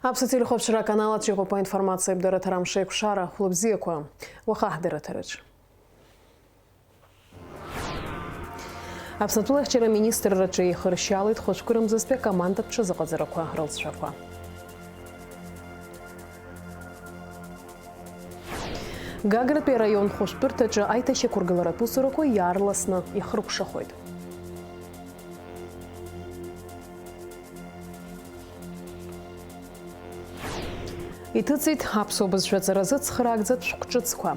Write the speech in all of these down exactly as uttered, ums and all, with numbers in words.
Аԥсуа телехәаԥшра аканал аҿы иҟоуп аинформациатә дырраҭара Амшеиқәшара. Хәлыбзиақәа. Уаха ҳдырраҭараҿы. Аԥснатәыла ахьчара аминистрраҿы еихыршьалеит хәажәкырамзазтәи акомандатә ҽазыҟаҵарақәа рылҵшәақәа. Гагратәи араион хәышәтәырҭаҿы аиҭашьақәыргыларатә усурақәа иаарласны ихыркәшахоит. Иҭыҵит аԥсуа бызшәа аҵаразы цхыраагӡатә шәҟәҿыцқәа.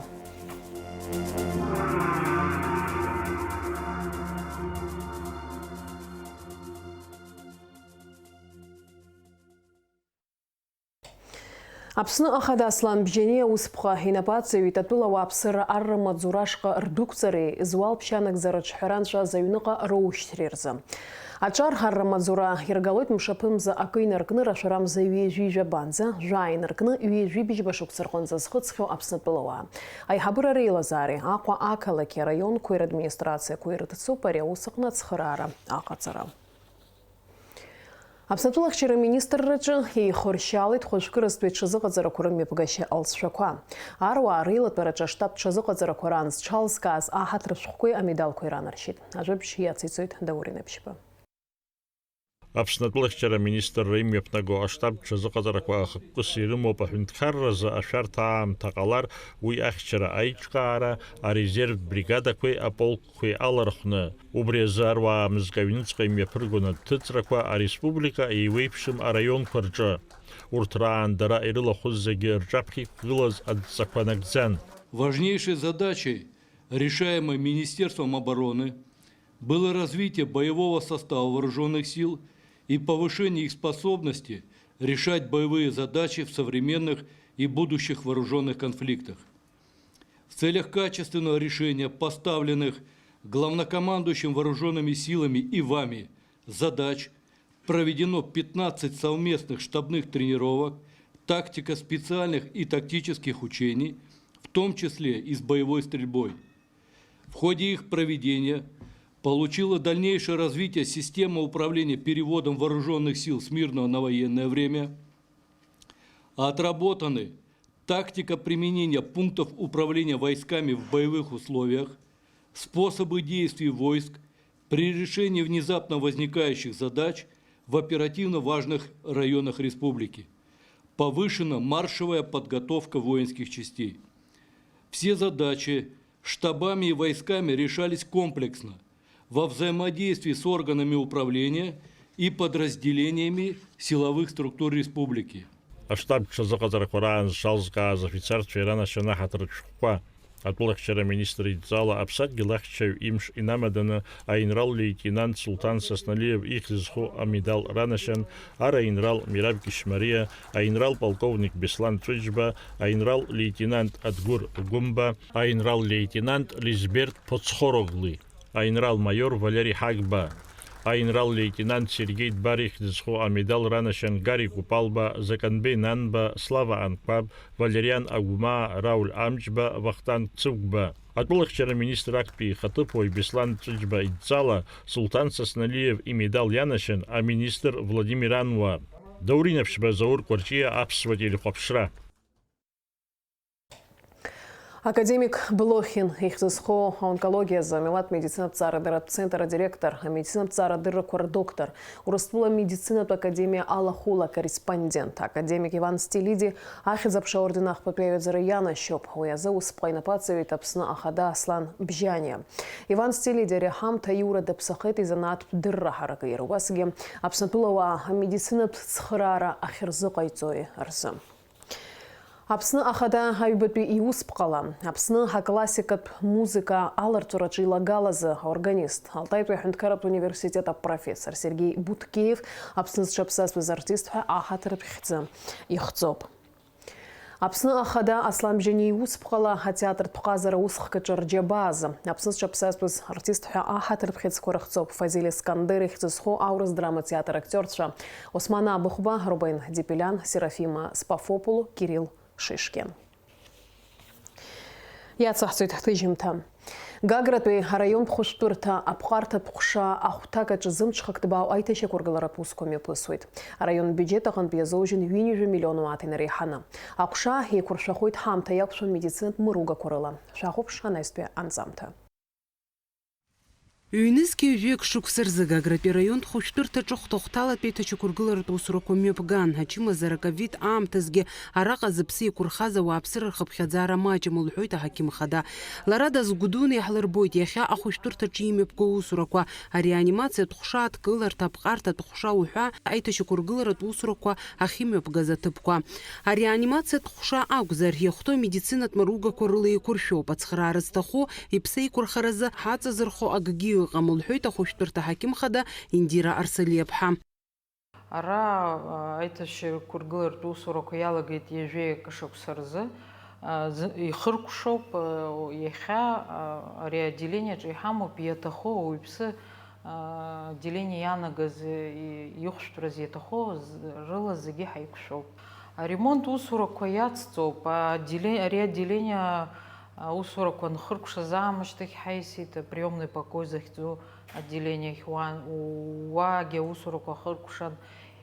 Аԥсны Ахада Аслан Бжьаниа усԥҟа инапы аҵаҩит атәыла ауааԥсыра арра маҵзура ашҟа рдәықәҵареи зуалԥшьа анагӡараҿ ҳәара анҵәаз аҩныҟа роушьҭреи рзы. Аҿар арра маҵзура иргалоит мшаԥымза акы инаркны рашәарамза ҩажәи жәабанӡа, жәаа инаркны ҩажәи быжьба шықәса рҟынӡа зхыҵхьоу Аԥснатәылауаа. Аиҳабыра реилазаареи Аҟәа ақалақьи араионқәеи радминистрациақәеи ирыҭацоуп ари аус аҟны ацхыраара аҟаҵара. Аԥснатәыла ахьчара аминистрраҿы еихыршьалеит хәажәкыразтәи аҽазыҟаҵарақәа рымҩаԥгашьа алҵшәақәа. Аруаа реилатәараҿы аштаб ҽазыҟаҵарақәа раан зҽалзкааз аҳаҭыр шәҟәқәеи амедалқәеи ранаршьеит. Ажәабжь иациҵоит Даур Инаԥшьба. Аԥснатәыла ахьчара аминистрра имҩаԥнаго аштаб ҽазыҟаҵарақәа ахықәкыс ирымоуп аҳәынҭқарразы ашәарҭа аамҭа ҟалар, уи ахьчара аиҿкаара, арезервтә бригадақәеи аполк қәеи алархәны. Убри азы аруаа мызкы аҩныҵҟа имҩаԥыргон адәҭыҵрақәа ареспублика еиуеиԥшым араионқәа рҿы. Урҭ раан дара ирылахәыз зегьы рҿаԥхьа иқәгылаз адҵақәа нагӡан. Важнейшей задачей, решаемой Министерством обороны, было развитие боевого состава вооружённых сил и повышение их способности решать боевые задачи в современных и будущих вооружённых конфликтах. В целях качественного решения поставленных главнокомандующим вооружёнными силами и вами задач проведено пятнадцать совместных штабных тренировок, тактико-специальных и тактических учений, в том числе и с боевой стрельбой. В ходе их проведения получила дальнейшее развитие система управления переводом вооружённых сил с мирного на военное время, отработаны тактика применения пунктов управления войсками в боевых условиях, способы действий войск при решении внезапно возникающих задач в оперативно важных районах республики, повышена маршевая подготовка воинских частей. Все задачи штабами и войсками решались комплексно, во взаимодействии с органами управления и подразделениями силовых структур республики. Аштаб ҽазыҟаҵарақәа раан зҽалзкааз афицарцәа иранашьан аҳаҭыртә шәҟәқәа. Атәылахьчара аминистр идҵала аԥсадгьыл ахьчаҩ имш инамаданы аинрал леитенант Сулҭан Сасналиев ихьӡ зху амедал ранашьан араинрал Мираб Кьышьмариа, аинрал полковник Беслан Ҵәыџьба, аинрал леитенант Адгәыр Гәымба, аинрал леитенант Лизберт Ԥоцхороглы, аинрал-маиор Валери Ҳагба, аинрал-леитенант Сергеи Дбар ихьӡ зху амедал ранашьан Гари Кәыпалба, Заканбеи Нанба, Слава Анқәаб, Валериан Агәмаа, Рауль Амҷба, Вахтанг Цыгәба. Атәылахьчара министр актәи ихаҭыԥуаҩ Беслан Ҵәыџьба идҵала Сулҭан Сасналиев имедал ианашьан аминистр Владимир Ануа. Даур Инаԥшьба, Заур Кәарҷиа, Аԥсуа телехәаԥшра. Академик Блохин ихьӡ зху аонкологиазы амилаҭ медицинатә ҵарадырратә центр адиректор, амедицинатә ҵарадыррақәа рдоктор, Урыстәыла медицинатә академиа алахәыла акорреспондент, академик Иван Стилиди ахьӡ-аԥша аорден ахԥатәи аҩаӡара ианашьоуп. Уи азы усԥҟа инапы аҵаҩит Аԥсны Ахада Аслан Бжьаниа. Иван Стилиди ари аҳамҭа аиура даԥсахеит изанааҭтә дырра ҳаракы, иара убасгьы Аԥснатәылауаа амедицинатә цхыраара ахьырзыҟаиҵои рзы. Аԥсны Ахада аҩбатәи иусԥҟала, Аԥсны аклассикатә музыка аларҵәараҿы илагалазы аорганист, Алтаитәи аҳәынҭқарратә университет апрофессор Сергеи Буткеев Аԥсны зҽаԥсазтәыз артист ҳәа аҳаҭыртә хьӡы ихҵоуп. Аԥсны Ахада Аслан Бжьаниа иусԥҟала атеатртә ҟазара усхк аҿы рџьабаа азы Аԥсны зҽаԥсазтәыз артист ҳәа аҳаҭыртә хьыӡқәа рыхҵоуп Фазиль Искандер ихьӡ зху аурыс драма театр актиорцәа Осман Абыхәба, Рубен Дипелян, Серафима Спафопулу, Кирилл Шишкин. Иацаҳҵоит ҳҭыжьымҭа. Гагратәи араионтә хәышәтәырҭа аԥҟарҭатә ҟәша ахәҭак аҿы зымҽхак ҭбаау аиҭашьақәыргыларатә усқәа мҩаԥысуеит. Араионтә биуџьет аҟынтә иазоужьын ҩынҩажәа миллион уааҭ инареиҳаны. Аҟәша еиқәыршәахоит ҳамҭа иақәшәо медицинатә мыругақәа рыла. Шәахәаԥш анаҩстәи анҵамҭа. Ҩнызқьи жәаҩык шықәса рзы Гагратәи араионтә хәышәтәырҭаҿы хәҭа-хәҭалатәи аиҭашьақәыргыларатә усурақәа мҩаԥган, ачымазара ковид аамҭазгьы араҟа зыԥсы еиқәырхаз ауааԥсыра рхыԥхьаӡара маҷым, лҳәоит аҳақьым хада. Лара дазгәдуны иаҳлырбоит иахьа ахәышәтәырҭаҿы имҩаԥго усурақәа, ареанимациатә ҟәша, адкыларҭа, аԥҟарҭатә ҟәша уҳәа аиҭашьақәыргыларатә усурақәа ахьымҩаԥгаз аҭыԥқәа. Ареанимациатә ҟәша акәзар, иахәҭоу амедицинатә мыругақәа рыла еиқәыршәоуп, ацхыраара зҭаху, иԥсы еиқәырхаразы ҳаҵазырхо акгьы ыҟам, лҳәеит ахәышәтәырҭа аҳақьым хада Индира Арсалиаԥҳа. Ара, а, аиҭашьақәыргыларатә усурақәа иалагеит ҩажәеи акы шықәса рзы. А, зы-, ихыркәшоуп, а, иахьа, а, ари аотделениаҿы иҳамоуп, иаҭаху ауаҩԥсы, а, отделение иаанагаз, и-, ихәшәтәраз иаҭаху з-, рыла зегьы ҳаиқәшәоуп. Аремонт усурақәа иацҵоуп. Аотделе-, ари аотделение, а, усурақәа анхыркәшаз аамышьҭахь ҳаисит априемный покой захьӡу отделениахь, уан-, уаагьы аусурақәа ахыркәшан,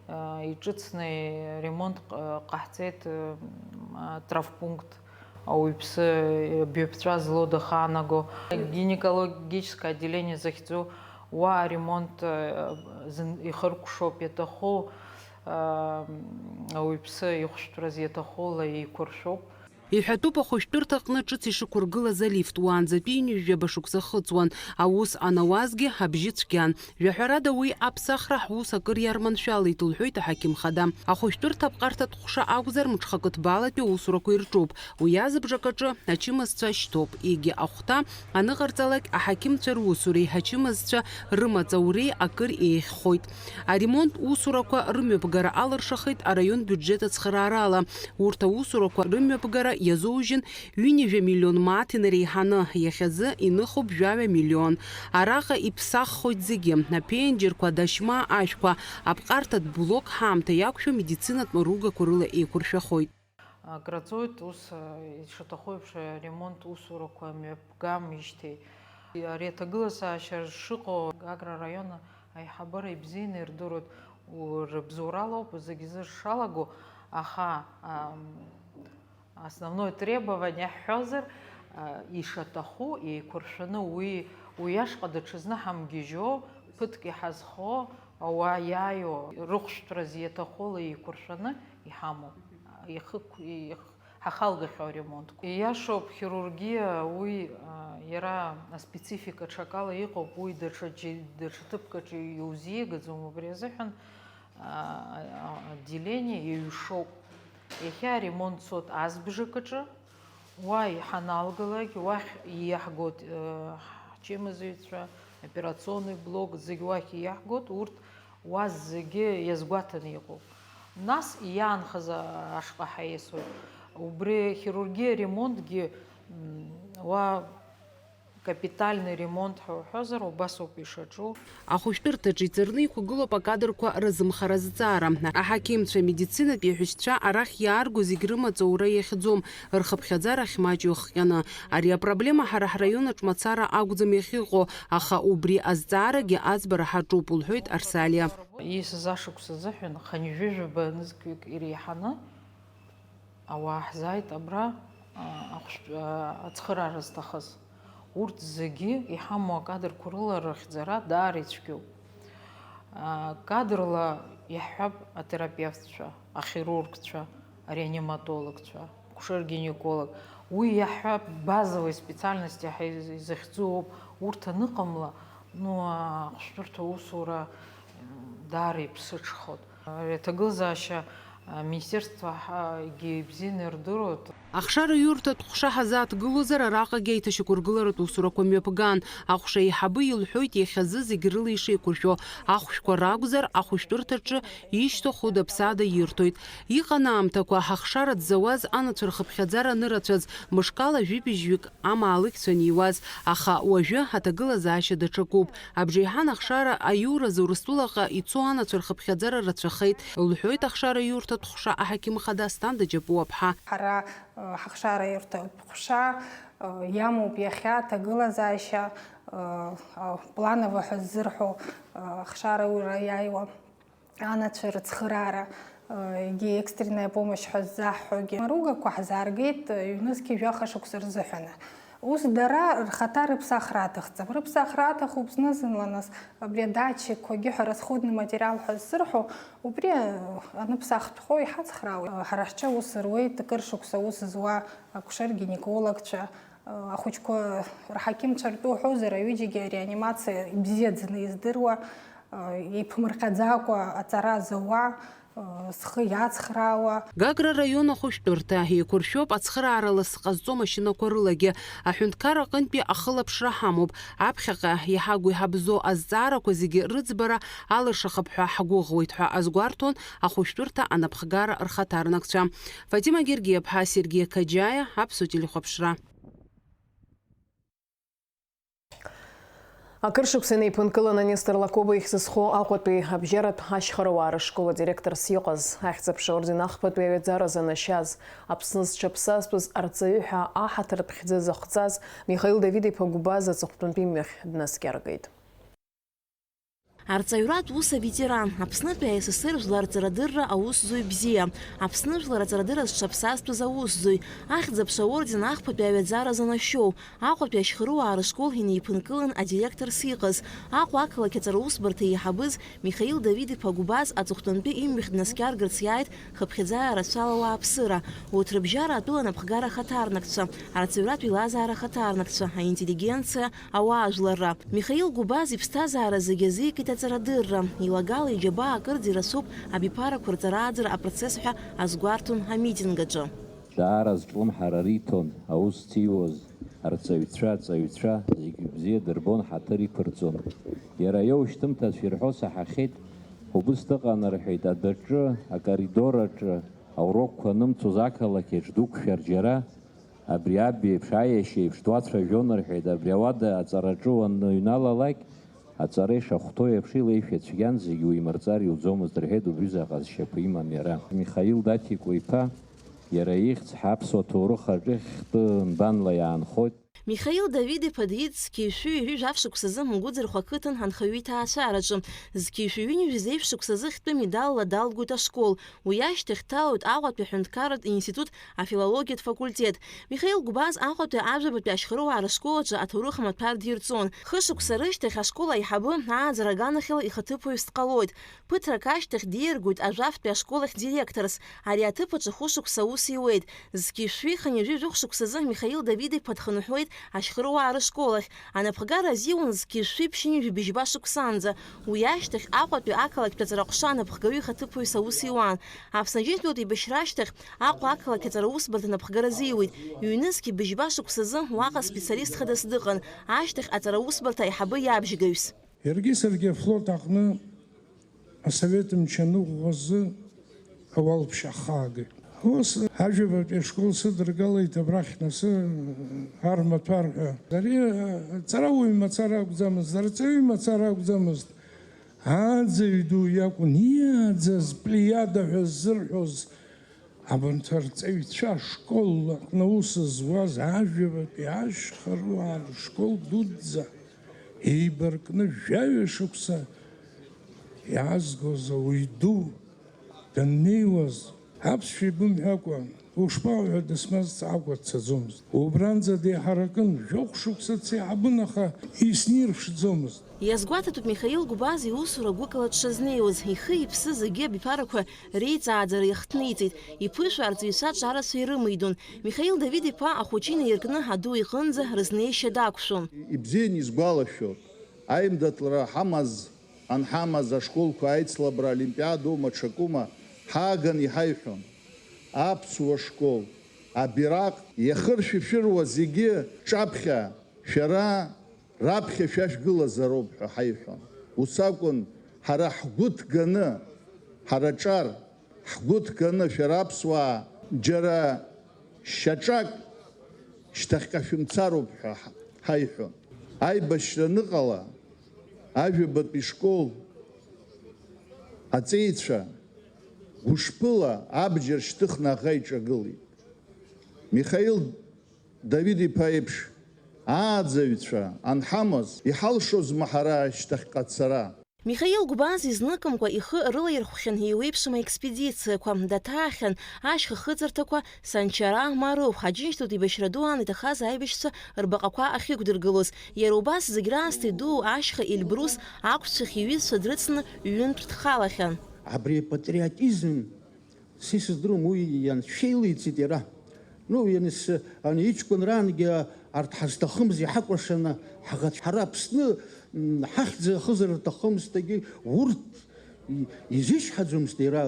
а, иҿыцны ремонт ҟ-, ҟаҳҵеит, м, а, травмпункт, ауаҩԥсы, абаҩԥҵәа злоу дахаанаго. Гинекологическое отделение захьӡу уа аремонт, а, зын-, ихыркәшоуп, иаҭаху, а, м, ауаҩԥсы ихәшәтәраз иаҭахула еиқәыршәоуп. Иҳәатәуп, ахәышәтәырҭаҟны ҿыц ишықәыргылаз алифт уаанӡатәи ҩынҩажәаба шықәса хыҵуан, аус анауазгьы абжьы цәгьан. Жәаҳәарада, уи аԥсахра ҳус акыр иарманшәалеит, лҳәеит аҳақьым хада. Ахәышәтәырҭа аԥҟарҭатә ҟәша акәзар, мҽхакы ҭбаалатәи аусурақәа ирҿоуп. Уи азыбжак аҿы ачымазцәа шьҭоуп, егьи ахәҭа аныҟарҵалак, аҳақьымцәа русуреи ачымазцәа рымаҵ ауреи акыр еиӷьхоит. Аремонт усурақәа рымҩаԥгара алыршахеит араион биуџьет ацхыраарала. Урҭ аусурақәа рымҩаԥгара иазоужьын ҩынҩажәа миллион мааҭ инареиҳаны, иахьазы иныхуп жәаҩа миллион. Араҟа иԥсаххоит зегьы, аԥенџьырқәа, адашьма, ашәқәа, аԥҟарҭатә блок ҳаамҭа иақәшәо медицинатә мыругақәа рыла еиқәыршәахоит. Акраҵоит ус, ишаҭаху еиԥш, аремонт усурақәа мҩаԥгамижьҭеи. Ари аҭагылазаашьа шыҟоу Гагра араион аиҳабыра ибзианы ирдыруеит, у-, рыбзоуралоуп зегьы зыршалаго, аха, ам, основное требование ҳҳәозар, а, ишаҭаху еиқәыршәаны уи, уи ашҟа даҽазны ҳамгьежьо, ԥыҭк иҳазхо ауаа иааиуа рыхәшәтәраз иаҭахула еиқәыршәаны иҳамоуп. Ихықә-, их-, ҳахалгахьоу аремонтқәа. Ииашоуп, хирургиа уи, а, иара аспецифика ҽакала иҟоуп, уи даҽа џьы-, даҽа ҭыԥк аҿы иузигаӡом, убри азыҳәан, а, а, отделение еиҩшоуп. Иахьа аремонт цоит азбжак аҿы, уа иҳаналгалак, уахь ииаҳгоит, э, ҳчымазаҩцәа, операционный блок, зегь уахь ииаҳгоит, урҭ уа зегьы иазгәаҭаны иҟоуп. Нас иаанхаз ашҟа ҳаиасуеит. Убри ахирургиа ремонтгьы, м, уа капитальный ремонт ҳәа уҳәозар, убас ауп ишаҿу. Ахәышәтәырҭаҿы иҵарны иқәгылоуп акадрқәа рызымхара азҵаара. Аҳақьымцәа, амедицинатә еиҳәшьцәа арахь иаарго зегь рымаҵ аура иахьӡом, рхыԥхьаӡара ахьмаҷу иахҟьаны. Ари апроблема ҳара ҳраион аҿы мацара акәӡам иахьыҟоу, аха убри азҵаарагьы аӡбара ҳаҿуп, лҳәоит Арсалиа. Ииасыз ашықәс азыҳәан хынҩажәижәаба нызқьҩык иреиҳаны ауаа ҳзааит абра, а, ахәшә-, а, ацхыраара зҭахыз. Урҭ зегьы иҳамоу акадрқәа рыла рыхьӡара даара ицәгьоуп. А, кадрла иаҳҳәап, атерапевтцәа, ахирургцәа, ареаниматологцәа, акушер-гинеколог. Уи иаҳҳәап, базовый специальности ҳәа из-, изыхьӡу ауп. Урҭ аныҟамла, ну, ахәшәтәырҭа усура, м, даара иԥсыҽхоит. Ари аҭагылазаашьа, а, министерствагьы ибзианы ирдыруеит. Ахшара иурҭатә ҟәша ҳазааҭгылозар, араҟагьы аиҭашьақәыргыларатә усурақәа мҩаԥган. Аҟәша аиҳабы илҳәоит, иахьазы зегь рыла ишеиқәыршәо. Ахәшәқәа ракәзар, ахәышәтәырҭаҿы ишьҭахь хәыда-ԥсада ирҭоит. Иҟан аамҭақәа, ҳахшара дзауаз анацәа рхыԥхьаӡара анырацәаз, мышкала жәибжьҩык амаалықьцәа аниуаз, аха уажәы аҭагылазаашьа даҽакуп. Абжеиҳан ахшара аиуразы Урыстәылаҟа ицо анацәа рхыԥхьаӡара рацәахеит, лҳәоит ахшара иурҭатә ҟәша аҳақьым хада Асҭанда Џьапуаԥҳа. Ҳара, Ҳахшара ирҭоит ҟәша, иамоуп иахьа аҭагылазаашьа, планово ҳәа ззырҳәо ахшара ура иааиуа. Анацәа рыцхыраара, егьи экстренная помощь ҳәа ззаҳҳәогьы амаругақәа ҳзааргеит, ҩнызқьи жәаха шықәса рзыҳәаны. Ус дара рхаҭа рыԥсахра аҭахӡам. Рыԥсахра аҭахуп зны-зынла, нас, абри адатчикқәагьы ҳәа расходный материал ҳәа ззырҳәо, убри аныԥсахтәхо иҳацхраауеит. Ҳара ҳҿы аус руеит, кыр шықәса аус зуа акушер-гинекологцәа, ахәыҷқәа рҳақьымцәа ртәы уҳәозар, аҩыџьагьы ареанимациа ибзиаӡаны издыруа, еиԥмырҟьаӡакәа аҵара зауа, зхы иацхраауа. Гагра раион ахәышәтәырҭа еиқәыршәоуп ацхыраара лассы ҟазҵо машьынақәа рылагьы. Аҳәынҭқар аҟынтәи ахылаԥшра ҳамоуп. Аԥхьаҟа иҳагу иҳабзоу азҵаарақәа зегьы рыӡбара алыршахап ҳәа ҳгәыӷуеит ҳәа азгәарҭон ахәышәтәырҭа анапхгара рхаҭарнакцәа. Фатима Гергиаԥҳа, Сергеи Қаџьаиа, Аԥсуа телехәаԥшра. Акыр шықәса инеиԥынкыланы Нестор Лакоба ихьӡ зху Аҟәатәи абжьаратә ашьхаруаа рышкол адиректорс иҟаз, Ахьӡ-аԥша орден ахԥатәи аҩаӡара занашьаз, Аԥсны зҽаԥсазтәыз арҵаҩы ҳәа аҳаҭыртә хьӡы зыхҵаз Михаил Давид-иԥа Гәбаз аҵыхәтәантәи мҩахь днаскьаргеит. Арҵаҩратә ус аветеран, Аԥснытәи А С С Р жәлар рҵарадырра аусзуҩ бзиа, Аԥсны жәлар аҵарадырра зҽаԥсазтәыз аусзуҩ, Ахьӡ-аԥша орден ахԥатәи аҩаӡара занашьоу, Аҟәатәи ашьхаруаа рышкол инеиԥынкылан адиректорс иҟаз, Аҟәа ақалақь аҵараусбарҭа еиҳабыз Михаил Давид-иԥа Гәбаз аҵыхәтәантәи имҩахь днаскьаргарц иааит хыԥхьаӡа рацәала ауааԥсыра, урҭ рыбжьара атәыла анапхгара ахаҭарнакцәа, арҵаҩратә еилазаара ахаҭарнакцәа, аинтеллигенциа, ауаажәларра. Михаил Гәбаз иԥсҭазаара зегьы азикит аҵарадырра, илагала иџьабаа акырӡа ирацәоуп абиԥарақәа рҵарааӡара апроцесс ҳәа азгәарҭон амитинг аҿы. Даара зҿлымҳара риҭон аус зҭиуаз арҵаҩцәа, аҵаҩцәа зегь бзиа дырбон, ҳаҭыр иқәырҵон. Иара иоушьҭымҭацәа ирҳәо саҳахьеит, убыс дыҟан рҳәеит, адәаҿы, акоридор аҿы, аурокқәа анымцоз ақалақь аҿы дуқәшәар џьара, абри аб еиԥш, аиашьа еиԥш дуацәажәон рҳәеит, абри ауада аҵараҿы уаныҩналалак, аҵара ишахәҭоу еиԥш илеишәа цәгьан, зегь уимырҵар иуӡомызт рҳәеит, убри заҟа зшьапы имам иара. Михаил Даҭикәа иԥа, иара ихьӡ ҳаԥсуа ҭоурых аҿы хьтәы нбанла иаанхоит. Михаил Давид-иԥа диит зқьи шәи ҩажәи жәаф шықәсазы Мгәыӡырхәа ақыҭан анхаҩы иҭаацәараҿы, зқьи шәи ҩынҩажәи зеижә шықәсазы хьтәы медалла далгоит ашкол, уи ашьҭахь дҭалоит Аҟәатәи аҳәынҭқарратә институт афилологиатә факультет. Михаил Гәбаз Аҟәатәи ажәабатәи ашьхаруаа рышкол аҿы аҭоурых амаҭәар дирҵон. Хышықәса рышьҭахь ашкол аиҳабы ааӡара аганахьала ихаҭыԥуаҩыс дҟалоит. Ԥыҭрак ашьҭахь диаргоит ажәафтәи ашкол ахь директорс. Ари аҭыԥ аҿы хәышықәса аус иуеит. Зқьи шәи хынҩажәи жәохә шықәсазы Михаил Давид-иԥа дхынҳәуеит ашьхаруаа рышкол ахь. Анапхгара азиуан зқьи шәи ԥшьынҩажәи быжьба шықәсанӡа. Уи ашьҭахь Аҟәатәи ақалақьтә аҵараҟәша анапхгаҩы ихаҭыԥуаҩыс аус иуан. Аԥсны Аџьынџьтәылатә еибашьра ашьҭахь Аҟәа ақалақь аҵараусбарҭа анапхгара азиуеит. Ҩнызқьи быжьба шықәсазы уаҟа специалист хадас дыҟан, ашьҭахь аҵараусбарҭа аиҳабы иабжьгаҩс. Иаргьы саргьы афлот аҟны асовет мчы аныӷәӷәа азы ауалԥшьа ҳхаагеит. Ус, ажәабатәи ашкол сыдыргалеит абрахь, нас, армаҭәар ҳәа. Ари, аҵарауаҩ мацара акәӡамызт, арҵаҩы мацара акәӡамызт. Аӡаҩ ду иакәын, иааӡаз плеиада ҳәа ззырҳәоз абанҭ арҵаҩцәа ашкол аҟны аус зуаз ажәабатәи ашьхаруаа рышкол дуӡӡа еибаркны жәаҩа шықәса иаазгоз ауаҩ ду даннеиуаз, аԥсшәа еибымҳәакәа, ушԥаҳәа дысмазҵаакәа дцаӡомызт. Убранӡа деиҳаракын, жәохә шықәса дсеиҳабын, аха иснирԥшӡомызт. Иазгәаҭатәуп Михаил Гәбаз иусура гәыкала дшазнеиуаз, ихы-иԥсы зегьы абиԥарақәа реиҵааӡара иахҭниҵеит, иԥышәа арҵаҩцәа ҿарацәа ирымеидон. Михаил Давид-иԥа ахәыҷы инаиркны аду иҟынӡа рызнеишьа дақәшәон. Ибзианы исгәалашәоит, аимдаҭлара ҳамаз, анҳамаз, ашколқәа аицлабра, олимпиадоума, ҽакума ҳааган иҳаиҳәон. Аԥсуа школ, абираҟ иахыршәышәыруа зегьы ҿаԥхьа шәара раԥхьа шәашәгылазароуп ҳәа ҳаиҳәон. Ус акәын, ҳара ҳгәы ҭганы, ҳара ҿар ҳгәы ҭганы, шәара аԥсуаа џьара шьаҿак шьҭахьҟа шәымцароуп ҳәа ҳаиҳәон. Аибашьра аныҟала, ажәабатәи школ аҵеицәа гәышԥыла абџьар шьҭыхны аӷа иҿагылеит. Михаил Давид-иԥа еиԥш ааӡаҩцәа анҳамаз, иҳалшозма ҳара ашьҭахьҟа ацара? Михаил Гәбаз изныкымкәа ихы рылаирхәхьан еиуеиԥшым аекспедициақәа, даҭаахьан ашьха хыҵырҭақәа Санчара, Марыхә, Аџьынџьтәылатә еибашьра ду аан иҭахаз аибашьцәа рбаҟақәа ахьықәдыргылоз. Иара убас зегь раасҭа идуу ашьха Эльбрус ақәцәахь иҩызцәа дрыцны ҩынтә дхалахьан. Абри апатриотизм Са исыздыруам, уи ианшәеилеиҵеит иара. Ну, ианыс-, ани иҷкәынраангьы арҭ ҳазҭахымз иҳакәыршаны ҳаӷацәа, ҳара Аԥсны, м, ҳахьӡ ахызар рҭахымызҭгьы урҭ и-, изычҳаӡомызт иара,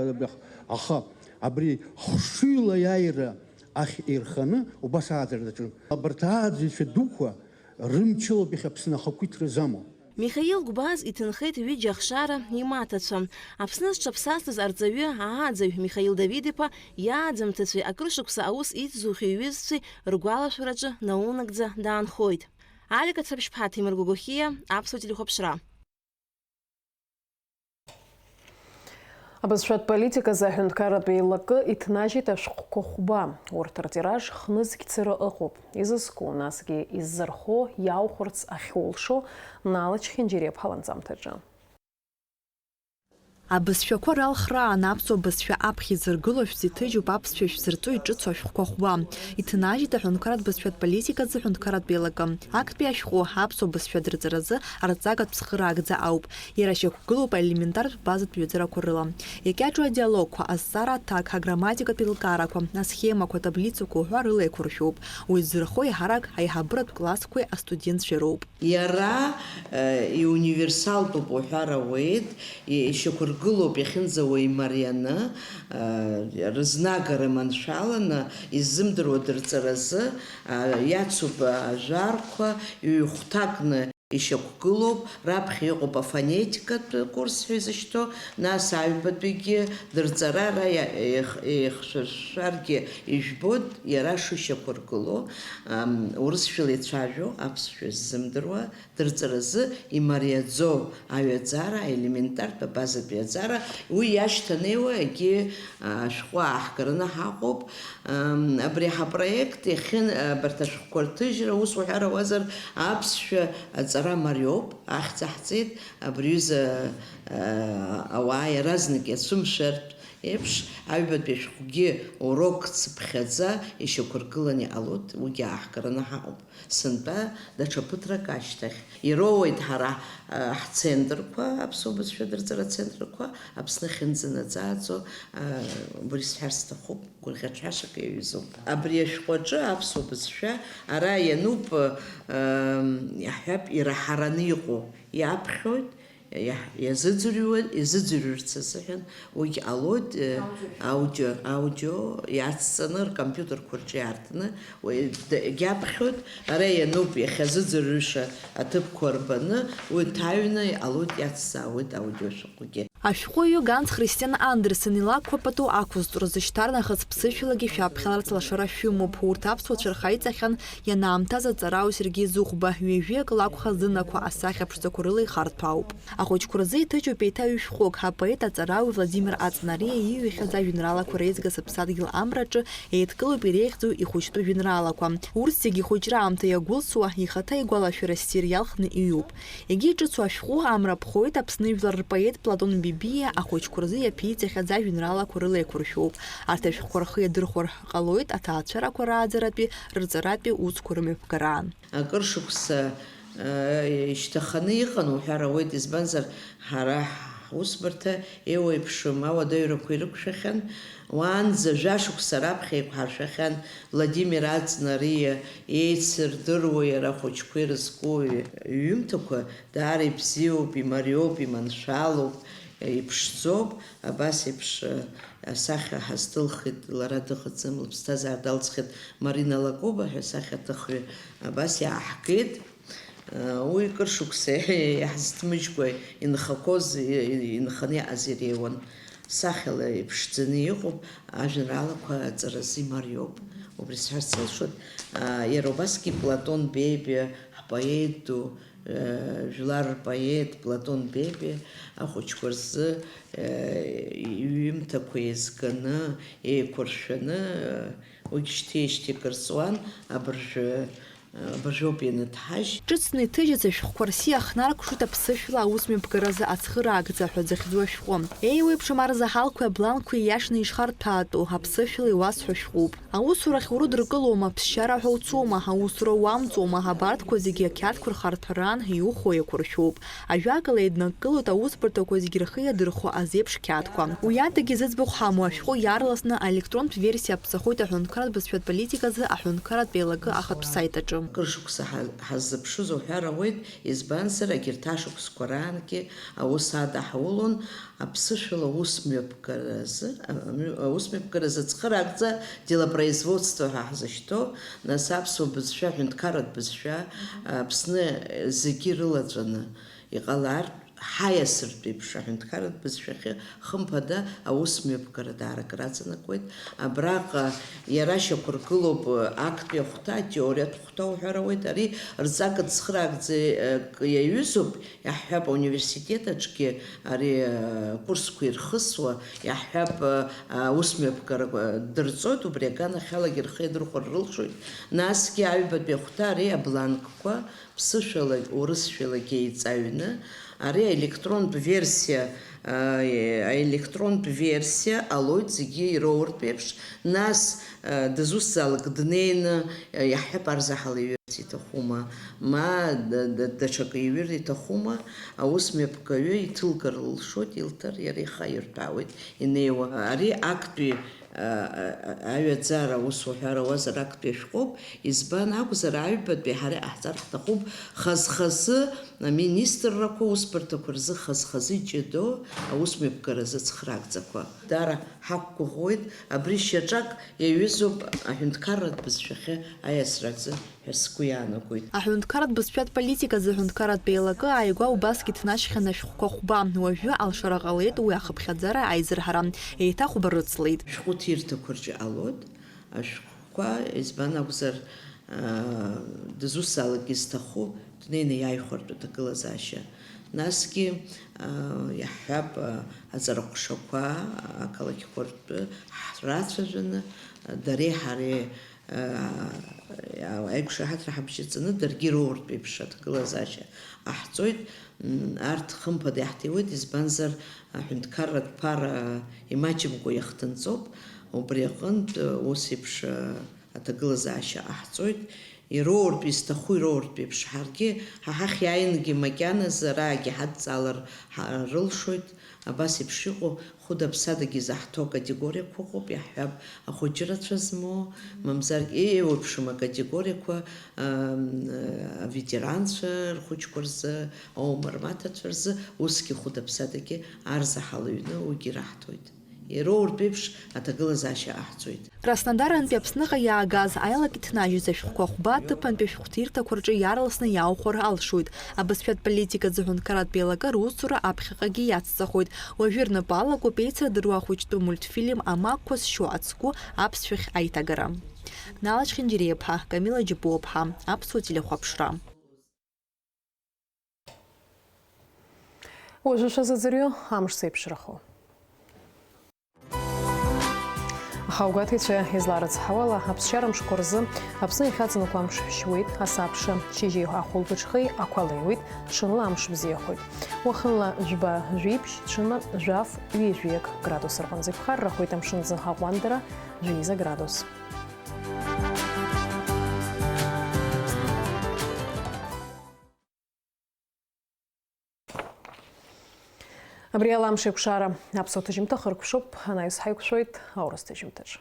аха абри хшыҩла аиааира ахь ирханы убас ааӡара даҿын. Абарҭ ааӡаҩцәа дуқәа рымчылоуп иахьа Аԥсны ахақәиҭра замоу. Михаил Гәбаз иҭынхеит ҩыџьа ахшара имаҭацәа. Аԥсны зҽаԥсазтәыз арҵаҩы, ааӡаҩ Михаил Давид-иԥа иааӡамҭацәеи акыр шықәса аус иҵзухьоу иҩызцәеи ргәалашәараҿы наунагӡа даанхоит. Алика Цаԥшьԥҳа, Ҭемыр Гогохиа, Аԥсуа телехәаԥшра. Абызшәатә политиказы аҳәынҭқарратә еилакы иҭнажьит ашәҟәқәа хәба. Урҭ ртираж хнызқьцара ыҟоуп. Изызку, насгьы иззырхо, иаухәарц ахьулшо Нала Чхинџьириаԥҳа ланҵамҭаҿы. Абызшәақәа ралхраан аԥсуа бызшәа аԥхьа изыргыло шәзеиҭыжьуп аԥсшәа шәзырҵо иҿыцу ашәҟәқәа хәба. Иҭнажьит аҳәынҭқарратә бызшәатә политиказы аҳәынҭқарратә еилакы. Актәи ашәҟәы аԥсуа бызшәа дырҵаразы арҵагатә цхыраагӡа ауп. Иара шьақәгылоуп аелементартә базатә ҩаӡарақәа рыла. Икьаҿу адиалогқәа, азҵаара аҭак, аграмматикатә еилкаарақәа, асхемақәа, атаблицақәа уҳәа рыла еиқәыршәоуп. Уи ззырхо еиҳарак аиҳабыратә классқәеи астудентцәеи роуп. Иара, э, иуниверсалтәуп уҳәар ауеит, и-, ишьақәыргылоуп иахьынӡауа имарианы, э, рызнагара маншәаланы, иззымдыруа дырҵаразы, э, иацуп ажәарқәа, ҩ-хәҭакны ишьақәгылоуп, раԥхьа иҟоуп афонетикатә курс ҳәа изышьҭоу, нас аҩбатәигьы дырҵарара иа-, еих-, еихшәышәаргьы ижәбоит, иара шышьақәыргылоу, ам, урысшәала ицәажәо, аԥсшәа ззымдыруа, дырҵаразы имариаӡоу аҩаӡара, аелементартә абазатә ҩаӡара, уи иашьҭанеиуа егьи, а, ашәҟәы ааҳгараны ҳаҟоуп. Ам, абри ҳапроект иахьын, а, абарҭ ашәҟәқәа рҭыжьра, ус уҳәар ауазар, аԥсшәа аҵара мариоуп, ахьӡ аҳҵеит, абри аҩыза, а, ауаа иаразнак иацәымшәартә еиԥш, аҩбатәи ашәҟәгьы урок цыԥхьаӡа ишьақәыргыланы иҟалоит, уигьы ааҳгараны ҳаҟоуп. Сынтәа даҽа ԥыҭрак ашьҭахь, ироуеит ҳара, а, ҳцентрқәа, аԥсуа бызшәа дырҵара центрқәа, Аԥсны ахьынӡанаӡааӡо, а, убри сҳәар сҭахуп, гәырӷьаҿҳәашак иаҩызоуп. Абри ашәҟәаҿы аԥсуа бызшәа ара иануп, а, ам, иаҳҳәап, ираҳараны иҟоу иаԥхьоит, иаҳ-, иазыӡырҩуа, изыӡырҩырц азыҳәан уигь ҟалоит, э, аудио, аудио иацҵаны ркомпиутерқәа рҿы иаартны, уи д-, егьаԥхьоит, ара иануп иахьазыӡырҩыша аҭыԥқәа рбаны, уи ҭаҩны иҟалоит, иацҵаауеит аудиошәҟәгьы. Ашәҟәыҩҩы Ганс Христиан Андерсен илакәқәа пату ақәызҵоз зышьҭарнахыс ԥсышәалагьы шәаԥхьаларц лашара шәымоуп. Урҭ аԥсуа цәырҳа иҵахьан ианаамҭаз аҵарауаҩ Сергеи Зыхәба, ҩажәи акы лакәхаз зынақәа асахьа ԥшӡақәа рыла ихарҭәаауп. Ахәыҷқәа рзы иҭыҵуп еиҭа ҩышәҟәык, апоет аҵарауаҩ Владимир Аҵнариа ииҩхьаз ажәеинраалақәа реизга Сыԥсадгьыл амраҿы еидкылоуп иреиӷьӡоу ихәыҷтәы жәеинраалақәа. Урҭ зегьы ихәыҷра аамҭа иагәылсуа, ихаҭа игәалашәара ссир иалхны иҩуп. Егьи иҿыцу ашәҟәы Амра ԥхоит Аԥсны ижәлар рпоет Платон Бебиа ахәыҷқәа рзы иаԥиҵахьаз ажәеинраалақәа рыла еиқәыршәоуп. Арҭ ашәҟәқәа рхы иадырхәар ҟалоит аҭаацәарақәа рааӡаратәи рырҵаратәи усқәа рымҩаԥгараан. Акыр шықәса, э, ишьҭаханы иҟан уҳәар ауеит, избанзар, ҳара ҳусбарҭа еиуеиԥшым ауадаҩрақәа ирықәшәахьан. Уаанӡа жәашықәса раԥхьа еиқәҳаршәахьан Владимир Аҵнариа еицырдыруа иара ахәыҷқәа ирызку иҩымҭақәа даара ибзиоуп, имариоуп, иманшәалоуп, иԥшӡоуп. Абас еиԥш, э, асахьа ҳазҭылхит, лара дыҟаӡам, лыԥсҭазаара далҵхьеит Марина Лакоба ҳәа асахьаҭыхҩы, абас иааҳгеит. Уи кыр шықәса иаҳзыҭмыжькәа инхақәоз, инханы иааз иреиуан. Сахьала иԥшӡаны иҟоуп, ажәеинраалақәа аҵаразы имариоуп. Убри сҳәарц сылшоит, иара убасгьы Платон Бебиа, ҳпоет ду, Жәлар рпоет Платон Бебиа ахәыҷқәа рзы иҩымҭақәа еизганы, еиқәыршәаны, уигь шьҭеижьҭеи акыр ҵуан, абыржәы, абыржәоуп ианыҭҳажь. Ҿыцны иҭыжьыз ашәҟәқәа рсиа хнаркәшоит аԥсышәала аусмҩаԥгаразы ацхыраагӡа ҳәа зыхьӡу ашәҟәы. Еиуеиԥшым арзаҳалқәеи абланқәеи ииашаны ишхарҭәаатәу, аԥсышәала иуасҳәо шәҟәуп. Аусурахь урыдыркылома, ԥсшьара ҳәа уцома, аусура уамҵома, абарҭқәа зегьы ақьаадқәа рхарҭәараан иухо еиқәыршәоуп. Ажәакала, еиднакылоит аусбарҭақәа зегьы рхы иадырхәо азеиԥш қьаадқәа. Уи адагьы зыӡбахә ҳамоу ашәҟәы иаарласны аелектронтә версиа аԥҵахоит аҳәынҭқарратә бызшәатә политиказы аҳәынҭқарратә еилакы ахатә саит аҿы. Акыр шықәса ҳа-, ҳаззыԥшыз уҳәар ауеит, избанзар, егьырҭ ашықәсқәа раангьы аус адаҳулон, аԥсышәала аусмҩаԥгаразы, а, мҩ-, аусмҩаԥгаразы цхыраагӡа делопроизводство ҳәа ҳзышьҭоу, нас аԥсуа бызшәа, ҳәынҭқарратә бызшәа, Аԥсны зегьы ирылаҵәаны иҟалартә, ҳаиасыртә еиԥш аҳәынҭқарратә бызшәахьы, хымԥада, аусмҩаԥгара даара акраҵанакуеит. Абраҟа иара шьақәыргылоуп актәи ахәҭа, атеориатә хәҭа уҳәар ауеит. Ари рҵага цхыраагӡа, э, иаҩызоуп, иаҳҳәап, ауниверситет аҿгьы ари, э, курсқәа ирхысуа, иаҳҳәап, э, аусмҩаԥгара дырҵоит, убри аганахьалагьы рхы иадырхәар рылшоит. Насгьы аҩбатәи ахәҭа ари абланкқәа ԥсышәалагь урысшәалагь еиҵаҩны, ари аелектронтә версиа, а, аелектронтә версиа ҟалоит зегьы ироуртә еиԥш, нас, а, дызусҭзаалак днеины, а, иаҳҳәап, арзаҳал иҩырц иҭахума, ма д-, д-, даҽакы иҩыр иҭахума, аусмҩаԥгаҩы иҭылгар лылшоит, илҭар иара ихы аирҭәаауеит инеиуа. Ари актәи аҩаӡара аус уҳәар ауазар, актәи ашәҟәоуп. Избан акәзар, аҩбатәи ҳара иҟаҳҵар ҳҭахуп хаз-хазы аминистррақәа аусбарҭақәа рзы хаз-хазы иҷыдоу аусмҩаԥгаразы цхыраагӡақәа. Даара ҳақәгәыӷуеит, абри шьаҿак иаҩызоуп аҳәынҭқарратә бызшәахьы аиасра азы ҳәа сгәы иаанагоит. Аҳәынҭқарратә бызшәатә политиказы аҳәынҭқарратә еилакы ааигәа убасгьы ҭнашьхьан ашәҟәқәа хәба. Уажәы алшара ҟалеит уи ахыԥхьаӡара аизырҳара. Еиҭа хәба рыцлеит. Шәҟәы ҭирҭақәа рҿы иҟалоит ашәҟәқәа, избан акәзар, аа, дызусҭзаалак изҭаху днеины иааихәартә аҭагылазаашьа. Насгьы, аа, иаҳҳәап, аа, аҵараҟәшақәа ақалақьқәа ртәы ҳрацәажәаны, дареи ҳареи Аиқәшаҳаҭра ҳабжьаҵаны даргьы роуртә еиԥш аҭагылазаашьа ҟаҳҵоит. М, арҭ хымԥада иаҳҭиуеит, избанзар, аҳәынҭқарратә ԥара имаҷымкәа иахҭынҵоуп. Убри аҟынтә, ус еиԥш, аҭагылазаашьа ҟаҳҵоит. Ироуртә, изҭаху ироуртә еиԥш, ҳаргьы, ҳа ҳахь иааингьы макьаназы араагьы ҳадҵаалар ҳа-, рылшоит. Абас еиԥш иҟоу хәыда-ԥсадагьы изаҳҭо акатегориақәа ыҟоуп, иаҳҳәап, ахәыҷы рацәа змоу, мамзаргь еиуеиԥшым акатегориақәа, ам, аветеранцәа рхәыҷқәа рзы, аума рмаҭацәа рзы, усгьы хәыда-ԥсадагьы арзаҳал ҩны уигьы раҳҭоит. Ироуртә еиԥш аҭагылазаашьа ҟаҳҵоит. Краснодарантәи Аԥсныҟа иаагаз аилак иҭнажьыз ашәҟәқәа хәба аҭыԥантәи ашәҟәҭирҭақәа рҿы иаарласны иааухәар алшоит. Абызшәатә политикаӡы аҳәынҭқарратә еилакы русура аԥхьаҟагьы иацҵахоит. Уажәы рнапы алакуп еицырдыруа ахәыҷтәы мультфильм Амагқәа зшьо ацгәы аԥсшәахь аиҭагара. Нала Чхинџьириаԥҳа, Камила Џьапуаԥҳа, Аԥсуа телехәаԥшра. Уажәы шәазыӡырҩы амш зеиԥшрахо. Аха аугәаҭеицәа изларыцҳауала, аԥсшьара мшқәа рзы Аԥсны иахьаҵанакуа амш шьуеит, асабша шьыжьи ахәылбыҽхеи ақәа леиуеит, ҽынла амш бзиахоит. Уахынла жәба-жәибжь, ҽынла жәаф-ҩажәиак градус рҟынӡа иԥхаррахоит, амшын аӡы аҟәандара жәеиза градус. Абри ала амш еиқәшара аԥсуа ҭыжьымҭа хыркәшоуп, анаҩс ҳаиқәшәоит аурыс ҭыжьымҭаҿы.